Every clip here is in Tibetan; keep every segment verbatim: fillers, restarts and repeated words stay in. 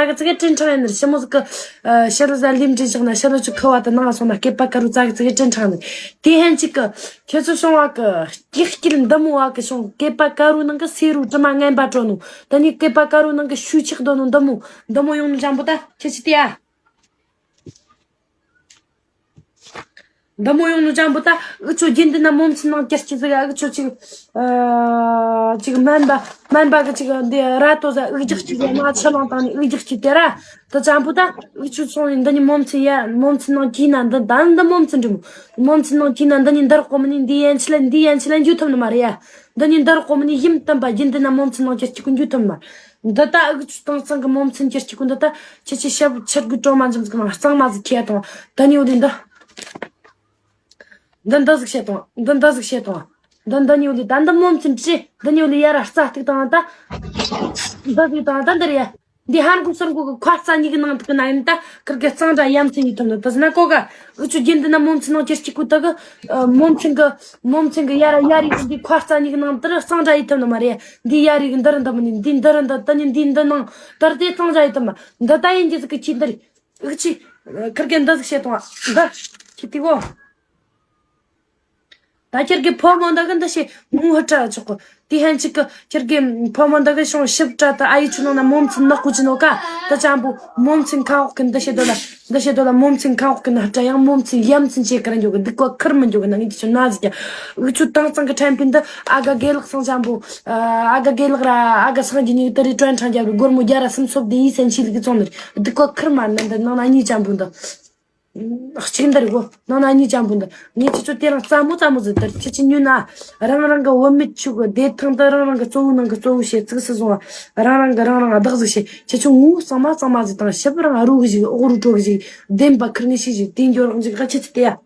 ཙག་གི་ཙིག་གེ་དྲན་ཁྲང་ཡིན་ནི་རེད། ཞི་མོ་ཟིག་གི་ཨ་ཕྱི་ལོ་ཟ་ལིམ་དྲི་བཞག་ན་ཕྱི་ལོ་ཆུ་ཁུ་བ་དང་ནང་སོང་ན་སྐེད་པ་དཀར་རུ་ཙག་གི་ཙིག་གེ་དྲན་ཁྲང་ནི། དེ་ཧན་ཅིག་གི་ཁྱེད་ཚོ་བྱུང་བ་གི་སྐྱིད་སྐྱིད་འདི་མོ་བ་གི་བྱུང་སྐེད་པ་དཀར་རུ་ནང་གི་སེ་རུ་དྲི་མ་ངན་པ་བྲོ་ནོ། ད་ནི་སྐེད་པ་དཀར་རུ་ནང་གི་ཤུགས་ཆག་དོ་ནོ་འདི་མོ་འདི་མོ་ཡོང་ནི་འཇམ་པོ་ད་ཁྱེད་ཆི་དེ་ཡ། འདི་མོ་ཡོང་ནོ་ཅང་པོ་ད་འུ་ཚོ་རྒྱུན་འདི་ན་མོ་མཚན་ནང་སྐྱར་སྐྱི་ཟིག་ཨ་འུ་ཚོ་ཅིག་ཨ་ཅིག་སྨན་པ་སྨན་པ་གི་ཅིག་འདི་ར་ཏོ་ཟ་འུ་རྒྱག་སྐྱི་ཟ་ན་ཆུ་ལང་བཏང་ནས་འུ་རྒྱག་སྐྱི་དེ་ར་ད་ཅང་པོ་ད་འུ་ཚོ་སོང་ནས་འདི་ནི་མོ་མཚན་ཡ་མོ་མཚན་ནང་སྐྱི་ན་འདི་ད་འདི་མོ་མཚན་འགྲིག་མོ་མོ་མཚན་ནང་སྐྱི་ན་འདི་ནི་འདི་ར་ཀོ་མི་ནི་འདི་ཡན་ཆི་ལ་འདི་ཡན་ཆི་ལ་འཇུ་ཐུབ་ནི་མ་རེད་ཡ། འདི་ནི་འདི་ར་ཀོ་མི་ནི་ཡིམ་བཏོན་པ་རྒྱུན་འདི་ན་མོ་མཚན་ནང་སྐྱར་སྐྱི་ཀུན་འཇུ་ཐུབ་ནི་མ། འདི་ལྟ་ཨུ་ཚོ་དྭངས་གཙང་གི་མོ་མཚན་གྱི་སྐྱིད་ཀུན་འདི་ལྟ་ཁྱེད་ཀྱི་ཞབས་ཕྱིར་དགོས་གྲོག་མ་འཇམ་ཟིག་ནང་གཙང་མ་ཟིག་ཁྱེད་དང་ད་ནི་འོ་ལི་འདི། འདི་འདི་ཟིག་བྱེད་དང་འདི་འདི་ཟིག་བྱེད་དང་། འདི་འདི་ནི་འོ་ལི་ད་འདི་མོ་མཚན་ཅི་འདི་ནི་འོ་ལི་ཡ་ར་རྩ་གཏུག་དང་ད། འདི་ཟིག་དང་ད་འདི་རེད་ཡ། འདི་ཧན་གོ་སོར་གོ་གི་ཁ་རྩ་གཉིས་ཀྱི་ནང་དུ་ན་ཡིན་ད་ཁིར་གི་གཙང་སྦྲ་ཡ་མཚན་ཡིན་ཐུབ་ནི་དེ་ཟིན་ན་གོ་ག་ཨུ་ཚོ་རྒྱུན་འདི་ན་མོ་མཚན་ནང་གྱི་སྐྱིད་ཀུན་དག་གི་མོ་མཚན་གི་མོ་མཚན་གི་ཡ་ར་ཡ་རིག་འདི་ཁ་རྩ་གཉིས་ཀྱི་ནང་དུ་གཙང་སྦྲ་ཡིན་ཐུབ་ནི་མ་རེད། འདི་ཡ་རིག་འདི་རུ་འདི་མི་ནི་འདི་འདི་རུ་འདི་ད་ནི་འདི་འདི་ནང་དར་དེ་གཙང་སྦྲ་ཡིན་ཐུབ་མ་འདི་ད་ཡིན་གྱི་ཟིག་གི་ཁྱི་འདི་རེད། ཨུ་ཆི། ཁིར་གེ་འདི་ཟིག་བྱེད་དང་འདི། ཁྱི་དེ་གོ། ད་ཁྱེར་གི་ཕོ་མོ་འདི་གི་འདི་ཞེས་མོ་ཧུ་ཏྲ་ཆོག་གི། དེ་ཧན་ཅིག་གི་ཁྱེར་གི་ཕོ་མོ་འདི་གི་ཤོང་ཞིབ་ཏྲ་ད་ཨ་ཡི་ཆུ་ནང་ན་མོ་མཚན་ནག་པོ་ཅི་ནོ་ཀ། ད་ཅང་པོ་མོ་མཚན་ཁ་འོག་གི་འདི་ཞེས་དོ་ལ་འདི་ཞེས་དོ་ལ་མོ་མཚན་ཁ་འོག་གི་ནི་ཧུ་ཏྲ་ཡང་མོ་མཚན་ཡ་མཚན་ཅེས་ཀ་ར་འཇོག་གི་འདི་ཀོ་ཁིར་མི་འཇོག་གི་ན་ངས་ཅི་ཆུ་ན་ཟིག་ཀྱང་ཨུ་ཆུ་དྭངས་གཙང་གི་ཕྲན་པིན་འདི་ཨ་ག་དགེ་ལགས་སང་ཅང་པོ་ཨ་ག་དགེ་ལགས་ར་ཨ་ག་སང་གི་ཉིག་དེ་རི་ཀྲོན་ཁྲང་རྒྱབ་གི་སྒོར་མོ་བརྒྱ་ར་སུམ་སོབ་དེ་ཡིན་སན་ཆི་ལི་གི་ཙོང་ནི་འདི་ཀོ་ཁིར་མ་ནི་འདི་ནང་ན་གཉིས་ཅང་པོ་འདི། གཅིག་འདི་རེད་གོ། ནང་ན་གཉིས་ཅང་པོ་འདི། ངས་ཁྱེད་ཚོ་དེ་རིང་རྩ་མོ་རྩ་མོ་ཟིག་དེར་ཁྱེད་ཀྱི་ཉོས་ན། རང་རང་གི་བུད་མེད་ཆུ་གི་བདེ་ཐང་དུ་རང་རང་གི་གཙོ་བོ་ནང་གི་གཙོ་བོ་བྱེད་ཙིག་སུ་བཟུང་བ། རང་རང་གི་རང་རང་བདག་ཟིག་བྱེད། ཁྱེད་ཚོ་ངོ་བོ་གཙང་མ་གཙང་མ་ཟིག་དང་ཞིབ་རང་རུ་གི་ཞིག་འོག་རུ་དྲོ་གི་ཞིག་བདེན་པ་ཁིར་ངེས་ཤིག་ཞིག་དེ་འགྱོ་རང་ཞིག་ག་ཁྱེད་ཚོ་དེ་ཡ།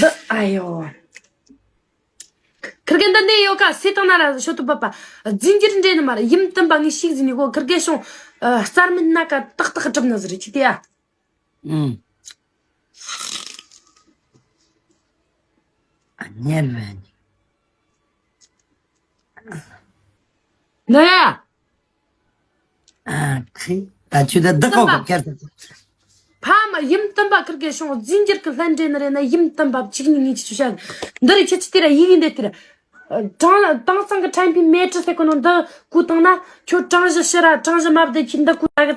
འདི་ཨ་ཡོ། ཁིར་གེ་འདི་འདི་ཡོད་ཀ་སེ་ཐང་ན་ར་ཤོ་ཏུ་པ་པ། རྫིན་གྱིར་འདྲེ་ནི་མ་ར་ཡིམ་བཏུམ་པ་ངས་ཤིག་ཟིན་ནི་གོ་ཁིར་གེ་ཤོང་། རྩར་མིན་སྣ་ཀ་ཏག་ཏག་གྲུབ་ན་ཟིག་རེད་ཁྱེད་དེ་ཡ། ཨུམ། ཉན་མེད། ནས། ཨ་ཁི། ད་ཆུ་ད་བདག་གོ་གོ་ཁྱེར། ཕ་མ་ཡིམ་བཏུམ་པ་ཁིར་གེ་ཤོང་རྫིན་གྱིར་གི་ལྷན་འདྲེ་ནི་རེད་ན་ཡིམ་བཏུམ་པ་གཅིག་ནི་ངས་ཅི་ཆུ་བཤད། འདི་རེད་ཁྱེད་ཅི་དེ་ར་ཡིག་ཡིན་དེ་དེ་ར། དྲང་དྭངས་གཙང་གི་ཕྲན་པའི་མེ་ཏྲི་ཟེར་གོ་ནོ་འདི་ཀུ་བཏང་ན་ཁྱོད་གྲངས་གཞི་ཕྱི་ར་གྲངས་གཞི་མ་བདེ་ཁྱི་འདི་ཀུ་ད་གི་